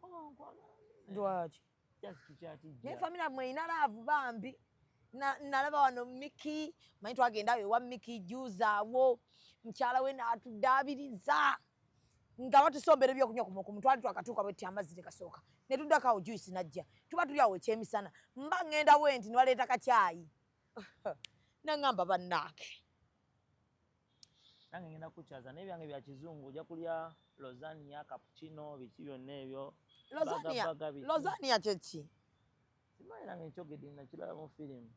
Oh, nkwagala. Lwaki? Just tukyatijja. Naye family yammwe erina love bambi. Nalaba wano Miki, manyi twagenda awo ewa Miki juzi awo, mukyala we n'atuddaabiriza nga batusombera ebyokunywa ku mukumu. Twali twakatuuka bwetti, amazzi tekasooka ne tuddako awo, juice najja, tuba tuli awo ekyemisana, mba ŋŋenda bwe nti ne baleeta kacyayi, naŋŋamba bannange. Nange ngenda kukyaza, naye byange bya kizungu. Ojja kulya lasagna, cappuccino, biki byonna ebyo. Lasagna. Burger, biki. Lasagna kyeki? Simanyi, nange nkyogedde, nakiraba mu firimu.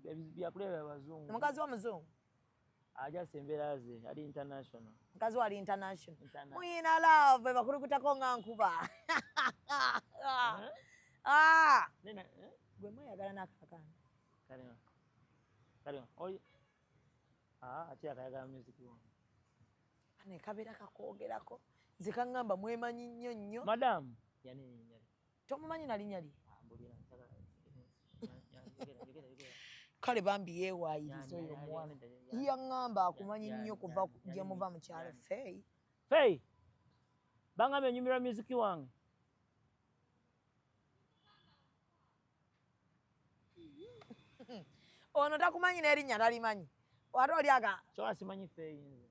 Byakulya bya bazungu. Omukazi w'omuzungu. Ajasa embeera ze ali international. Mukazi wali international. International. Muyina love ebakulukutako nga nkuba. Eh? Ah! Nena, eh? Gwe mweyagala n'akakana. Kalima. Kalima. Oli. Ah, ate akayagala music wange. Ne kabeera kakwogerako, nze kaŋŋamba mwemanyi nnyo nnyo. Madam, yani yani. Tomumanyi na linnya lye? Ah, mbulira njagala. Yogera, yogera, yogera. Kale bambi yeewaayiriza oyo omuwala. Yaŋŋamba akumanyi nnyo kuva gye muva mu kyalo, Feyi. Fey. Bangambye nyumirwa music wange. Ono takumanyi n'erinnya talimanyi, ate oli aga. Kyoka simanyi Fey nze.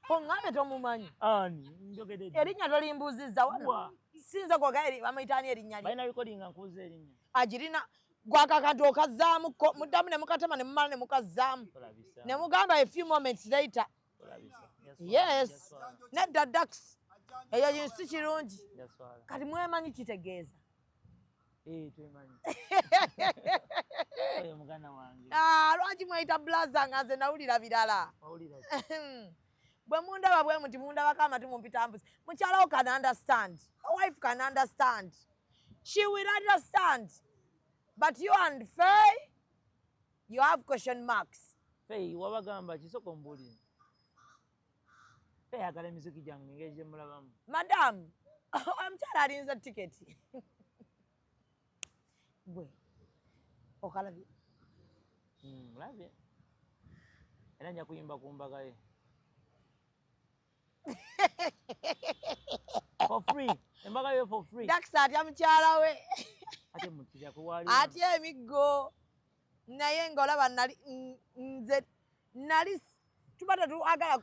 Oŋŋambe tomumanyi. Ani? Njogedde. Erinnya tolimbuuzizza wano. Wa. Sinza kwogera bamuyita ani erinnya lye? Balina recording nga nkubuza erinnya. Agirina gwakakantu okazzaamuko, muddamu ne mukatema ne mumala ne mukazzaamu. Tolabisa. Ne mugamba a few moments later. Tolabisa. Yes, nedda dax, eyo kintu si kirungi. Jaswala. Kati mwemanyi kitegeeza. Eh, twemanyi. Oyo muganda wange. Ah, lwaki mweyita blaza nga nze nawulira birala? Wawulira ki? Bwe mundaba bwe muti, mundabako amatu, mumpita mbuzi. Mukyalawo can understand, a wife can understand, she will understand, but you and Faye, you have question marks. Fey, wabagamba kisoko ombuulire. Fey ayagala emiziki gyange engeri gye mulabamu. Madam, omukyala alinze tiketi, gwe okalabye? Mulabye. Era nja kuyimba ku mbaga ye. For free. Embaga ye for free. Dax atya mukyala we. Ate mutira kuwali. Atya emiggo, naye ng'olaba nali nze nali tuba tetuagala.